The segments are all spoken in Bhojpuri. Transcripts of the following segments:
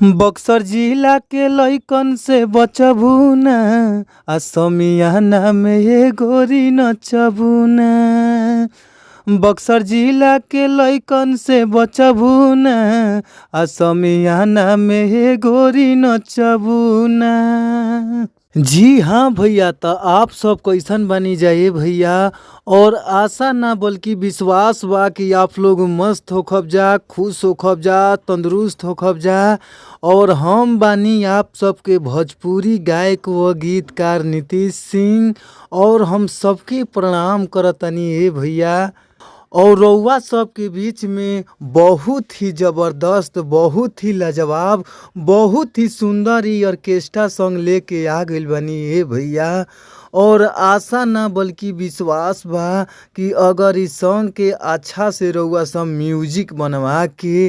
बक्सर जिला के लइकन से बचबू ना, आ समियाना में ये गोरी नचबू ना। बक्सर जिला के लइकन से बचबू ना, आ समियाना में ये गोरी नचबू ना। जी हाँ भैया, त आप सब कैसन बनी जाइए भैया। और आशा ना बल्कि विश्वास बा कि आप लोग मस्त होखब जा, खुश होखब जा, तंदुरुस्त होखब जा। और हम बानी आप सबके भोजपुरी गायक व गीतकार नीतीश सिंह, और हम सबके प्रणाम करतनी ए भैया। और रउआ सबके बीच में बहुत ही ज़बरदस्त, बहुत ही लाजवाब, बहुत ही सुंदर ई ऑर्केस्ट्रा सॉन्ग लेके आ गइल बानी ए भैया। और आशा ना बल्कि विश्वास बा कि अगर इस सॉन्ग के अच्छा से रउआ सब म्यूजिक बनवा के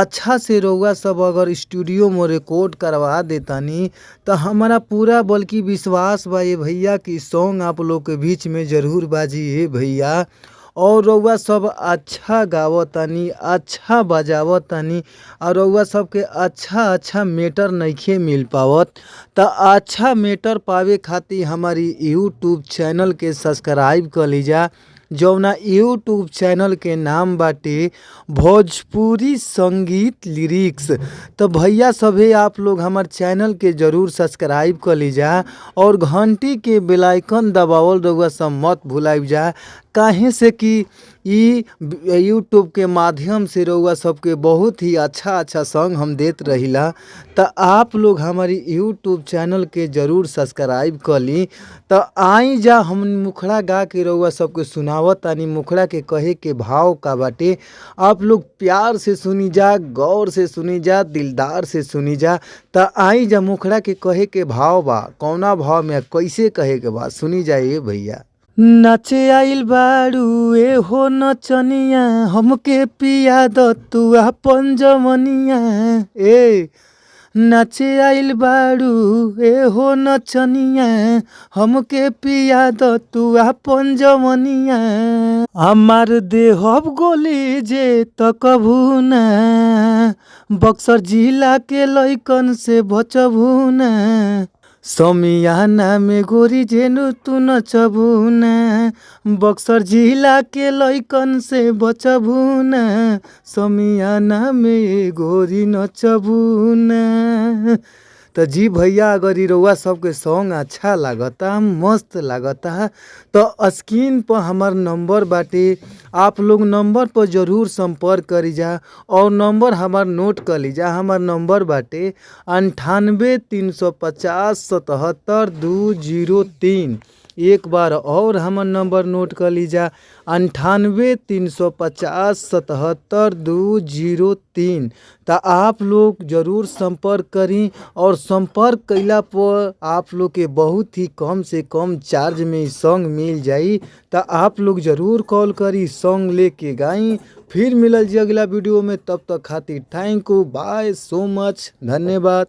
अच्छा से रउआ सब अगर स्टूडियो में रिकॉर्ड करवा देतानी त हमारा पूरा बल्कि विश्वास बा ये भैया कि सॉन्ग आप लोग के बीच में ज़रूर बाजी ए भैया। और रउआ सब अच्छा गावतानी, अच्छा बजावतानी, और रउआ सबके अच्छा अच्छा मेटर नइखे मिल पावत त अच्छा मेटर पावे खातिर हमारी यूट्यूब चैनल के सब्सक्राइब कर लीजा, जौना यूट्यूब चैनल के नाम बाटे भोजपुरी संगीत लिरिक्स। तो भैया सभे आप लोग हमार चैनल के ज़रूर सब्सक्राइब कर लीजा और घंटी के बेल आइकन दबावल रउआ सब मत भुलाइब जा, काहे से कि ई यूट्यूब के माध्यम से रउआ सबके बहुत ही अच्छा अच्छा सॉन्ग हम देत रहिला। त आप लोग हमारी यूट्यूब चैनल के ज़रूर सब्सक्राइब कर ली। त आई जा हम मुखड़ा गा के रउआ सबके सुनावतानी, मुखड़ा के कहे के भाव का बाटे। आप लोग प्यार से सुनी जा, गौर से सुनी जा, दिलदार से सुनी जा। त आई जा मुखड़ा के कहे के भाव बा, कौना भाव में कैसे कहे के बा, सुनी जाइए भैया। नाचे आइल बारू ए हो नचनिया, हमके पिया द तू अपन जवनिया। ए नाचे आइल बारू ए हो नचनिया, हमके पिया द तू अपन जवनिया। हमार देहब गोली जे त कभू ना, बक्सर जिला के लइकन से बचबू ना। समियाना में गोरी जेनु तू नचबू ना, बक्सर जिला के लइकन से बचबू ना। समियाना में गोरी नचबू ना। त जी भैया, अगर ई रउआ सबके सॉन्ग अच्छा लागता, मस्त लागता त स्क्रीन पर हमार नंबर बाटे, आप लोग नंबर पर ज़रूर संपर्क करी जा और नंबर हमार नोट कर लीजा। हमार नंबर बाटे 98 350 77 203। एक बार और हमार नंबर नोट कर लीजा, 98 350 77 203। त आप लोग ज़रूर संपर्क करी और संपर्क कइला पर आप लोग के बहुत ही कम से कम चार्ज में ई सॉन्ग मिल जाई। त आप लोग ज़रूर कॉल करी, सॉन्ग लेके गाई। फिर मिलल जी अगला वीडियो में, तब तक खातिर thank you, bye, so much, धन्यवाद।